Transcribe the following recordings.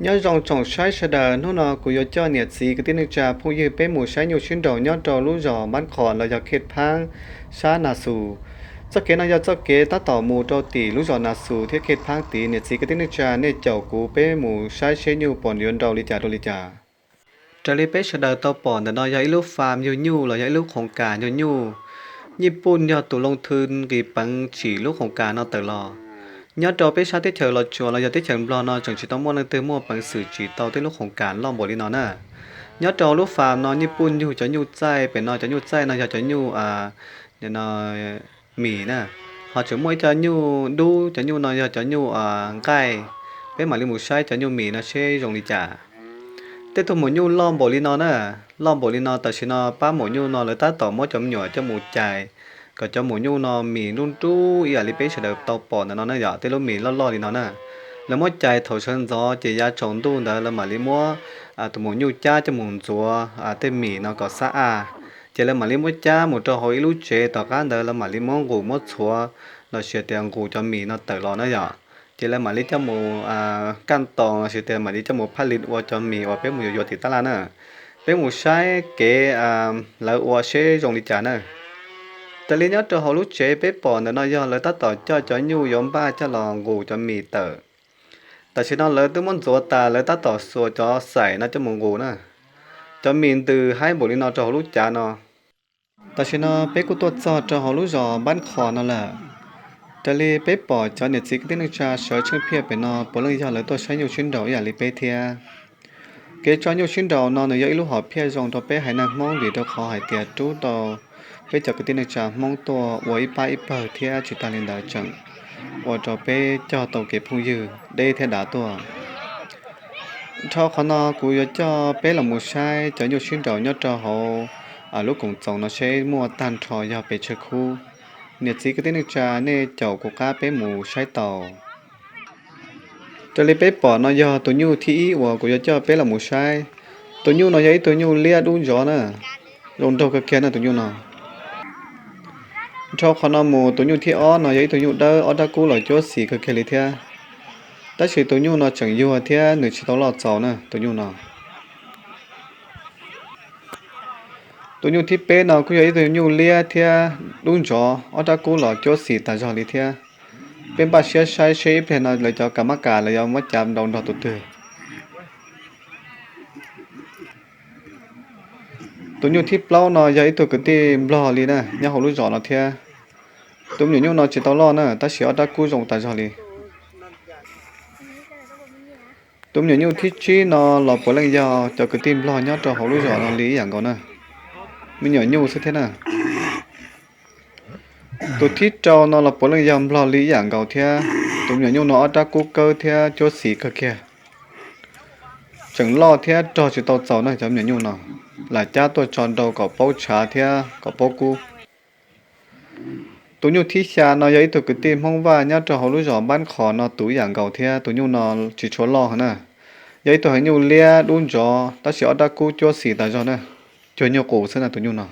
Nyob zoo tsoom saib sawv daws, hnub no kuv yuav coj niam txiv kwv tij neej tsa phooj ywg peb mus saib nyuj sib nraus nyob rau lub zos Npab Qhos los yog Khej Phaab sab Nas Xus. Txoj kev no yog txoj kev tab tom mus rau tim lub zos Nas Xus thiab Khej Phaab tid. Niam txiv kwv tij neej tsa nej caum kuv peb mus saib seb nyuj pom yuav nraus li cas rau li cas. Raws li peb sawv daws tau pom ntawm no yog ib lub fam nyug nyuj los yog ib lub khoos kas nyug nyuj. Nyij Pooj yog tus loo thw nqis peev tsim lub khoos kas no tawm los. Nyob rau peb sab teb chaws Los Tsuas los yog teb chaws Nplog no tseem tsis tau muaj leej twg muaj peev xwm tsim tau tej lub khoos kas loj npaum li no na. Nyob rau lub fam no Nyij Pooj yug cov nyuj txaij, pem no cov nyuj txaij no yog cov nyuj mis na. Ho tseem muaj ib co nyuj dub, cov nyuj no yog cov nyuj nqaij. Peb mam li mus saib cov nyuj mis no seb zoo li cas. Tej tug maum nyuj loj npaum li no na, loj npaum li no tam sim no pab maum nyuj no lawv tab tom muab cov me nyuam coj mus cais kom cov maum nyuj no mis nruj nruj ib yam li peb sawv daws tau pom ntawm no na yom, tej lub mis loj loj li no na. Lawv muab cais thaum sawv ntxov ces yav tsaus ntuj ntawd lawv mam li muab tus maum nyuj cab coj mus ntxuav tej mis no kom xab aj. Ces lawv mam li muab cab mus rau hauv ib lub tsev, tom qab ntawd lawv mam li muab nqus muab txhuav los sis tias nqus cov mis no tawm los na yom. Ces lawv mam li coj mus kaj tos los sis tias mam li coj mus phaj li ua cov mis uas peb mus yuav yuav tim tab laj na. Peb mus saib kev lawv ua seb zoo li cas na. Raws li nyob rau hauv lub tsev peb pom ntawm no yog lawv tab tom coj cov nyuj yuav npaj coj los nqus cov mis tawm. Tam sim no lawv twb muab ntxuav tas, lawv tab tom xuas cov xaim no coj mus nqus na. Cov mis ntws haib npaum li no rau hauv lub cav no. Tam sim no peb kuj tuaj txog rau hauv lub zos Npab Qhos no lawm. Raws li peb pom cov niam txiv kwv tij neej tsa sawv tsheej phiaj pem no puav leej yog lawv tuaj saib nyuj sib nraus ib yam li peb thiab. Kev tso nyuj sib nraus no nws yog ib lub hom phiaj zoo rau peb haiv neeg Hmoob vim rau qhov hais tias rub tau peb cov kwv tij neej tsa Hmoob tuaj ua ib pab ib pawg thiab tsis tag li ntawd tseem ua rau peb cog tau kev phooj ywg deb thiab dav tuaj. Dhau qhov no kuv yuav coj peb los mus saib cov nyuj sib nraus nyob rau hauv lub koom txoos no seb muaj tag nrho yog pes tsawg khub. Niam txiv kwv tij neej tsa nej caum kuv qab peb mus saib tau. Raws li peb pom no yog tus nyuj thib ib uas kuv yuav coj peb los mus saib. Tus nyuj no yog ib tug nyuj liab dub ntsov na, zoo nraug kawg kiag na tus nyuj no. Dhau qhov no mus tus nyuj thib ob no yog ib tug nyuj dawb ob rab kub los cuab xis kawg kiag li thiab. Tab sis tus nyuj no tseem yuag thiab nws tsis tau loj txaus na tus nyuj no. Tus nyuj thib peb no kuj yog ib tug nyuj liab thiab dub ntsov ob rab kub los cuab xis tas zog li thiab. Peb npaj siab saib seb ib pliag no lawv cov kas mab kas lawv yuav muab cav nrau nrog tus twg. Tus nyuj thib plaub no yog ib tug kwv tij nplog li na nyob hauv lub zos no thiab. Tus me nyuam nyuj no tsis tau loj na tab sis ob rab kub zoo tas zog li. Tus me nyuam nyuj thib tsib no los puav leej yog cov kwv tij nplog nyob rau hauv lub zos no li ib yam nkaus na. Me nyuam nyuj xwb thiab na. Tus thib rau no los puav leej yog nplog li ib yam nkaus thiab. Tus me nyuam nyuj no ob rab kub kawb thiab cuab xis kawg kiag. Tseem loj thiab rog tsis tau txaus na cov me nyuam nyuj no. Lam cab tuaj tso nrau kom paub tshav thiab kom paub kub. Tus nyuj thib xya no yog ib tug kwv tij Hmoob Vaj nyob rau hauv lub zos Npab Qhos no tus ib yam nkaus thiab. Tus nyuj no tsis tshua loj na, yog ib tug heev nyuj liab dub ntsov tab sis ob rab kub cuab xis tas zog na, cuag nyuj qus xwb na tus nyuj no.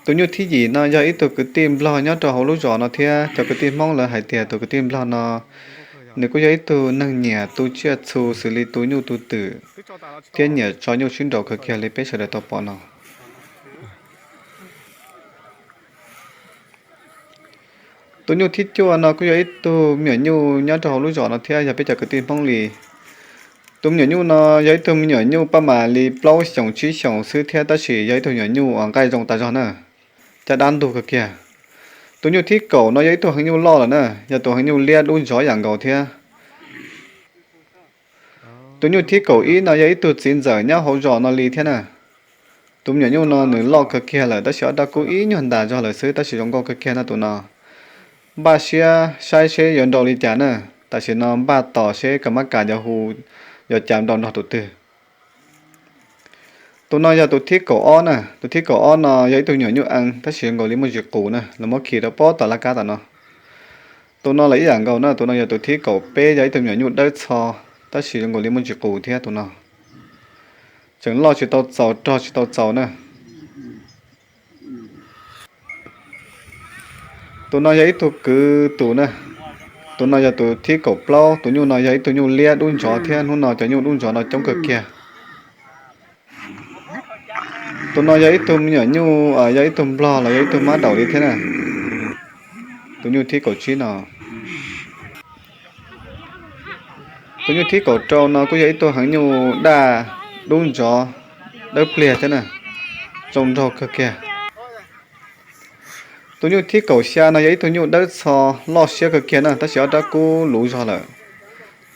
Tus nyuj thib yim no yog ib tug kwv tij nplog nyob rau hauv lub zos no thiab. Cov kwv tij Hmoob lawv hais tias tus kwv tij nplog no nws kuj yog ib tug neeg nyiam tu tsiaj txhu xws li tu nyuj tu twm thiab nyiam tso nyuj sib nraus kawg kiag li peb sawv daws tau pom no. Tus nyuj thib cuaj no kuj yog ib tug me nyuam nyuj nyob rau hauv lub zos no thiab yog peb cov kwv tij Hmoob li. Tus me nyuam nyuj no yog ib tug me nyuam nyuj paj mam li plaub xyoos tsib xyoos xwb thiab tab sis yog ib tug me nyuam nyuj uas nqaij zoo tas zog na, caj dab ntug kawg kiag. Tus nyuj thib kaum no yog ib tug heev nyuj loj lawm na, yog tus heev nyuj liab dub ntsov yam nkaus thiab. Tus nyuj thib kaum ib no yog ib tug txiv ntxawm nyob hauv zos no li thiab na. Tus me nyuam nyuj no nws loj kawg kiag lawm tab sis ob rab kub ib nyuag ntas zog lawm xwb tab sis zoo nkauj kawg kiag na tus no. Npaj siab saib seb yuav nrau li cas na. Tam sim no npaj tos seb kas mab kas yuav hu, yuav cav nrau nrog tus twg. Tus no yog tus thib kaum ob na, tus thib kaum ob no yog ib tug me nyuam nyuj eev tab sis zoo nkaus li muaj ntsis qus na, lawv muab khi rau pob tom laj kab tom no. Tus no los ib yam nkaus na, tus no yog tus thib kaum peb yog ib tug me nyuam nyuj dawb txho tab sis zoo nkaus li muaj ntsis qus thiab tus no. Tseem loj tsis tau txaus rog tsis tau txaus na. Tus no yog ib tug kwv tus na. Tus no yog tus thib kaum plaub, tus nyuj no yog ib tug nyuj liab dub ntsov thiab, hnub no cov nyuj dub ntsov no coob kawg kiag. Tus no yog ib tug me nyuam nyuj, yog ib tug nplog los yog ib tug mab daum li thiab na. Tus nyuj thib kaum tsib no. Tus nyuj thib kaum rau no kuj yog ib tug heev nyuj daj dub ntsov dawb pliag thiab na, zoo nraug kawg kiag. Tus nyuj thib kaum xya no yog ib tug nyuj dawb txho loj siab kawg kiag na, tab sis ob rab kub luv zog lawm.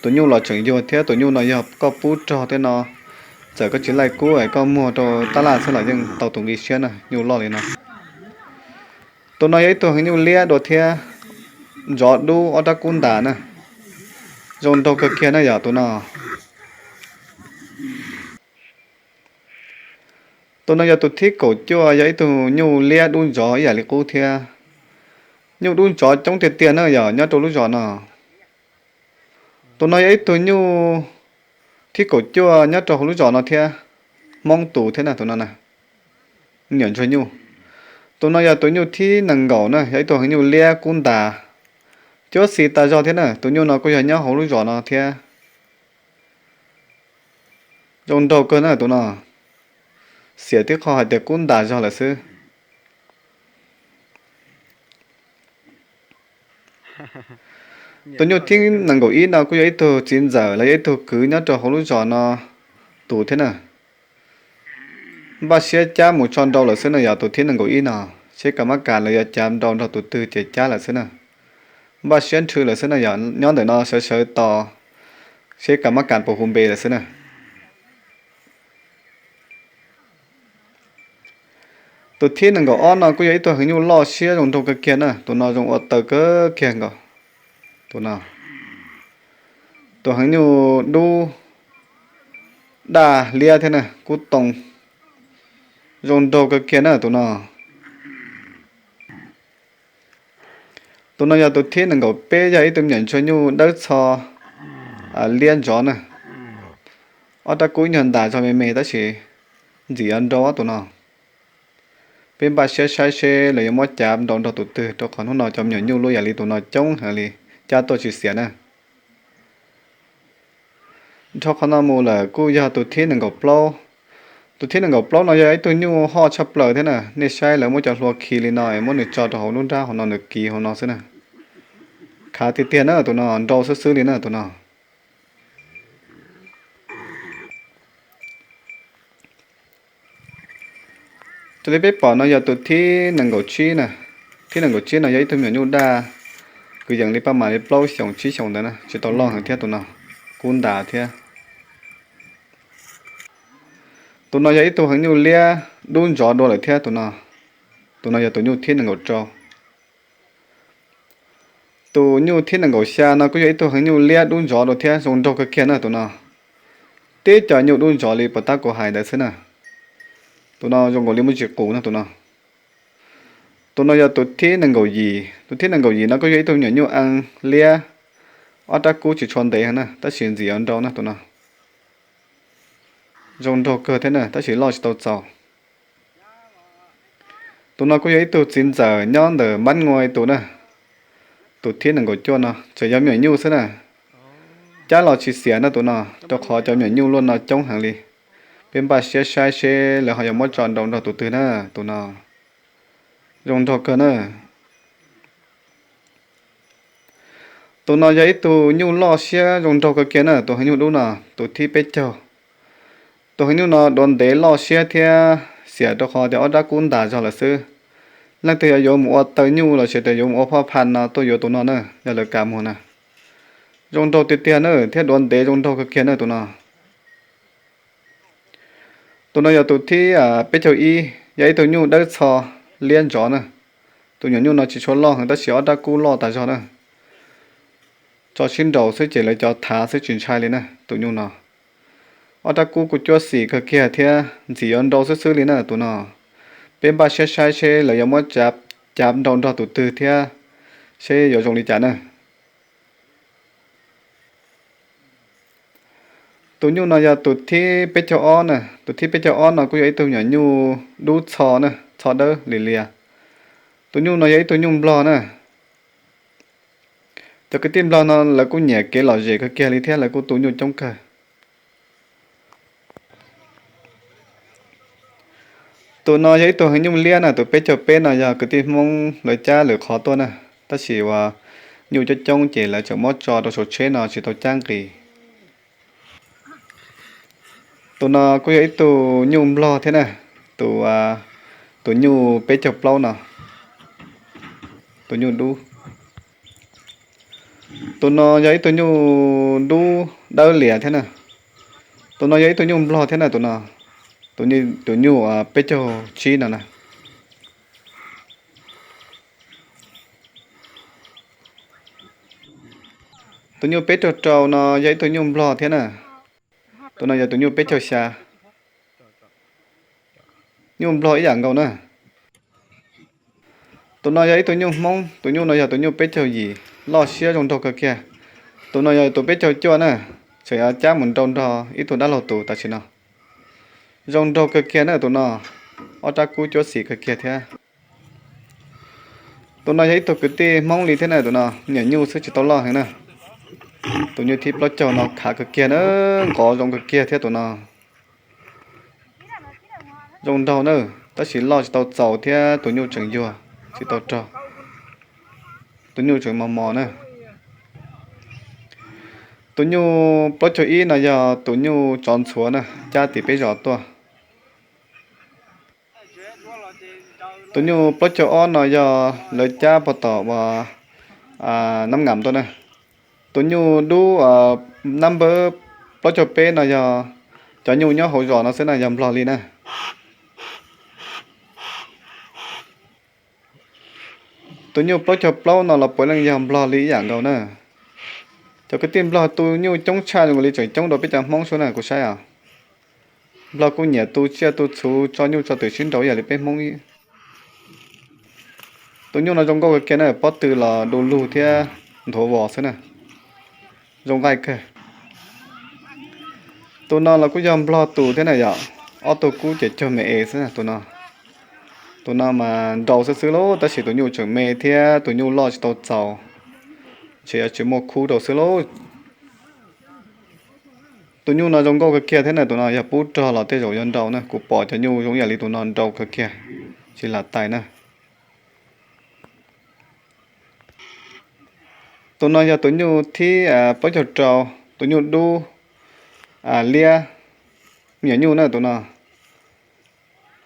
Tus nyuj los tseem yuag thiab, tus nyuj no yog koj pub rog thiab no, txawm koj tsis laij kub es koj muag rau tab laj xwb los yeej tau tus nqi siab na, nyuj loj li no. Tus no yog ib tug heev nyuj liab dua thiab, ntsov dub ob rab kub ntas na, zoo nraug kawg kiag na yog tus no. Tus no yog tus thib kaum cuaj, yog ib tug nyuj liab dub ntsov ib yam li qub thiab. Nyuj dub ntsov coob tiag tiag na yog nyob rau lub zos no. Tus no yog ib tug nyuj thib kaum cuaj nyob rau hauv lub zos no thiab, Hmoob tus thiab na tus no na. Nyuam ntsuag nyuj. Tus no yog tus nyuj thib nees nkaum na, yog ib tug heev nyuj liab kub ntas, cuab xis tas zog thiab na. Tus nyuj no kuj yog nyob hauv lub zos no thiab. Zoo nraug kawg na tus no, xiam tib qho hais tias kub ntas zog lawm xwb. Tus nyuj thib nees nkaum ib no kuj yog ib tug txiv ntxawm los yog ib tug kwv nyob rau hauv lub zos no tus thiab na. Npaj siab cab mus tso nrau lawm xwb na yog tus thib nees nkaum ib no, seb kas mab kas lawv yuav cav nrau nrog tus twg ces cab lawm xwb na. Npaj siab nrhw lawm xwb na yog nyob ntawm no sawv sawv tos seb kas mab kas puas hu npe lawm xwb na. Tus thib nees nkaum ob no kuj yog ib tug heev nyuj loj siab zoo nraug kawg kiag na, tus no zoo ua taw kawg kiag nkaus. Tus no, tus heev nyuj dub daj liab thiab na, kub too, zoo nraug kawg kiag na tus no. Tus no yog tus thib nees nkaum peb, yog ib tug me nyuam ntsuag nyuj dawb txho liab ntsov na. Ob rab kub nyuag ntas zog me me tab sis ntxim yuav nrau tus no. Peb npaj siab saib seb lawv yuav muab cav nrau nrog tus twg, rau qhov hnub no cov me nyuam nyuj luaj yam li tus no coob heev li, cab tuaj tsis xiam na. Dhau qhov no mus lawm kuj yog tus thib nees nkaum plaub. Tus thib nees nkaum plaub no yog ib tug nyuj hoj tshaj plaws thiab na, nej saib lawv muab cov hlua khi li no es muab nws tso rau hauv lub nrab hauv no nws kiv hauv no xwb na. Khav tiag tiag na tus no, nrau xwb xwb li na tus no. Raws li peb pom no yog tus thib nees nkaum tsib na. Thib nees nkaum tsib no yog ib tug me nyuam nyuj daj kwv yees li paj mas li plaub xyoos tsib xyoos ntawd na, tsis tau loj heev thiab tus no, kub ntas thiab. Tus no yog ib tug heev nyuj liab dub ntsov dua lawm thiab tus no. Tus no yog tus nyuj thib nees nkaum rau. Tus nyuj thib nees nkaum xya no kuj yog ib tug heev nyuj liab dub ntsov dua thiab, zoo nraug kawg kiag na tus no. Tib co nyuj dub ntsov li puas tab kuv hais ntawd xwb na. Tus no zoo nkaus li muaj tsis qus na tus no. Tus no yog tus thib nees nkaum yim. Tus thib nees nkaum yim no kuj yog ib tug me nyuam nyuj ees liab, ob rab kub tsis tshua ntev heev na, tab sis ntxim yuav nrau na tus no. Zoo nraug kawg thiab na, tab sis loj tsis tau txaus. Tus no kuj yog ib tug txiv ntxawm nyob ntawm Mab Ngua tus na. Tus thib nees nkaum cuaj no tseem yog me nyuam nyuj xwb na. Cab los tsis xiam na tus no, rau qhov cov me nyuam nyuj luaj no coob heev li. Peb npaj siab saib seb lawv ho yuav muab tso nrau nrog tus twg na tus no. Zoo nraug kawg na. Tus no yog ib tug nyuj loj siab zoo nraug kawg kiag na, tus heev nyuj dub no, tus thib peb caug. Tus heev nyuj no duav ntev loj siab thiab xiam rau qhov tias ob rab kub ntas zog lawm xwb. Leej twg yog yuav mus ua taw nyuj los sis tias yuav mus ua phoj pha no tuaj yuav tus no na, yog lawv kam muag na. Zoo nraug tiag tiag na thiab duav ntev zoo nraug kawg kiag na tus no. Tus no yog tus thib peb caug ib, yog ib tug nyuj dawb txho liab ntsov na. Tus nyuam nyuj no tsis tshua loj heev tab sis ob rab kub loj tas zog na. Tso sib nraus xwb ces lawv cov thav xwb tsis ntshai li na tus nyuj no. Ob rab kub kuj cuab xim kawg kiag thiab ntxim yuav nrau xwb xwb li na tus no. Peb npaj siab saib seb lawv yuav muab cav nrau nrog tus twg thiab seb yuav zoo li cas na. Tus nyuj no yog tus thib peb caug ob na, tus thib peb caug ob no kuj yog ib tug me nyuam nyuj dub txho na, txho dawb lim lias. Tus nyuj no yog ib tug nyuj nplog na. Cov kwv tij Nplog no lawv kuj nyiam kev lom zem kawg kiag li thiab lawv kuj tu nyuj coob kawg. Tus no yog ib tug heev nyuj liab na, tus peb caug peb no yog kwv tij Hmoob lawv cab lwm qhov tuaj na, tab sis uas nyuj coob coob ces lawv tseem muab tso rau saum tsheb no tsis tau cab nqis. Tus no kuj yog ib tug nyuj Nplog thiab na, tus, tus nyuj peb caug plaub no, tus nyuj dub. Tus no yog ib tug nyuj dub dawb lias thiab na. Tus no yog ib tug nyuj Nplog thiab na, tus no, tus nyuj peb caug tsib no na. Tus nyuj peb caug rau no yog ib tug nyuj Nplog thiab na. Tus no yog tus nyuj peb caug xya. Nyuj Nplog ib yam nkaus na. Tus no yog ib tug nyuj Hmoob, tus nyuj no yog tus nyuj peb caug yim, loj siab zoo nraug kawg kiag. Tus no yog tus peb caug cuaj na, tseem yuav cab mus nrau nrog ib tug dab laug tus tam sim no. Zoo nraug kawg kiag na tus no, ob rab kub cuab xim kawg kiag thiab. Tus no yog ib tug kwv tij Hmoob li thiab na, tus no me nyuam nyuj xwb tsis tau loj heev na. Tus nyuj thib plaub caug no khav kawg kiag na, nqov zoo kawg kiag thiab tus no. Zoo nraug na, tab sis loj tsis tau txaus thiab tus nyuj tseem yuag tsis tau rog. Tus nyuj tseem mos mos na. Tus nyuj plaub caug ib no yog tus nyuj tsov ntxhuav na, cab tim peb zos tuaj. Tus nyuj plaub caug ob no yog lawv cab pog tom uas Nab Ngam tuaj na. Tus nyuj dub number plaub caug peb no yog cov nyuj nyob hauv zos no xwb na, yog Nplog li na. Tus nyuj plaub caug plaub no los puav leej yog Nplog li ib yam nkaus na. Cov kwv tij Nplog tu nyuj coob tshaj zoo li tseem coob dua peb cov Hmoob xwb na kuv saib os. Nplog kuj nyiam tu tsiaj tu txhu tso nyuj tso twm sib nraus ib yam li peb Hmoob. Tus nyuj no zoo nkauj kawg kiag na, pob tw los du lug thiab nthuav vos xwb na. Zoo nqaij kawg. Tus no los kuj yog Nplog tus thiab na yom, ob tug kub ces cuag me es xwb na tus no. Tus no mas nraus xwb xwb lauj, tab sis tus nyuj tseem me thiab tus nyuj loj tsis tau txaus, ntshe yuav tsis muaj khub rau xwb lauj. Tus nyuj no zoo nkauj kawg kiag thiab na, tus no yog pub rog los tej zaum yuav nraus na, kuv pom cov nyuj zoo ib yam li tus no nraus kawg kiag, tsis lam tais na. Tus no yog tus nyuj thib plaub caug rau, tus nyuj dub liab, me nyuam nyuj na tus no.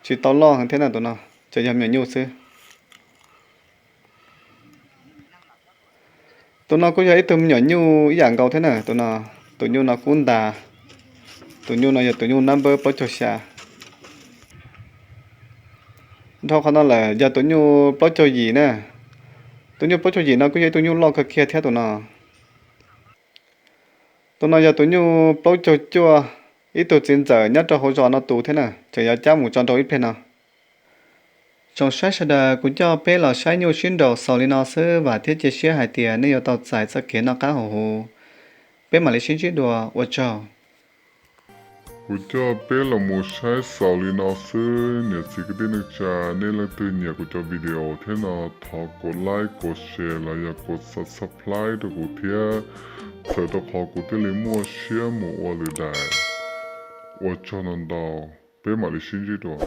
Tsis tau loj heev thiab na tus no, ces yog me nyuam nyuj xwb. Tus no kuj yog ib tug me nyuam nyuj ib yam nkaus thiab na tus no. Tus nyuj no kub ntas. Tus nyuj no yog tus nyuj number plaub caug xya. Dhau qhov no lawm yog tus nyuj plaub caug yim na. Tus nyuj plaub caug yim no kuj yog ib tug nyuj loj kawg kiag thiab tus no. Tus no yog tus nyuj plaub caug cuaj, ib tug txiv ntxawm nyob rau hauv zos no tus thiab na, tseem yuav cab mus tso nraus ib pliag no. Tsoom saib sawv daws, kuv coj peb los saib nyuj sib nraus xaus li no xwb, vam thiab cia siab hais tias nej yuav tau txais txoj kev noj qab haus huv. Peb mam li sib ntsib dua, ua tsaug. Kuv coj peb los mus saib xaus li no xwb, niam txiv kwv tij neej tsa, nej leej twg nyiam kuv cov video thiab no thov kom like, kom share los yog kom subscribe rau kuv thiab, txhawm rau qhov kuv thiaj li muaj siab mus ua lwm daim. Ua tsaug ntau ntau, peb mam li sib ntsib dua.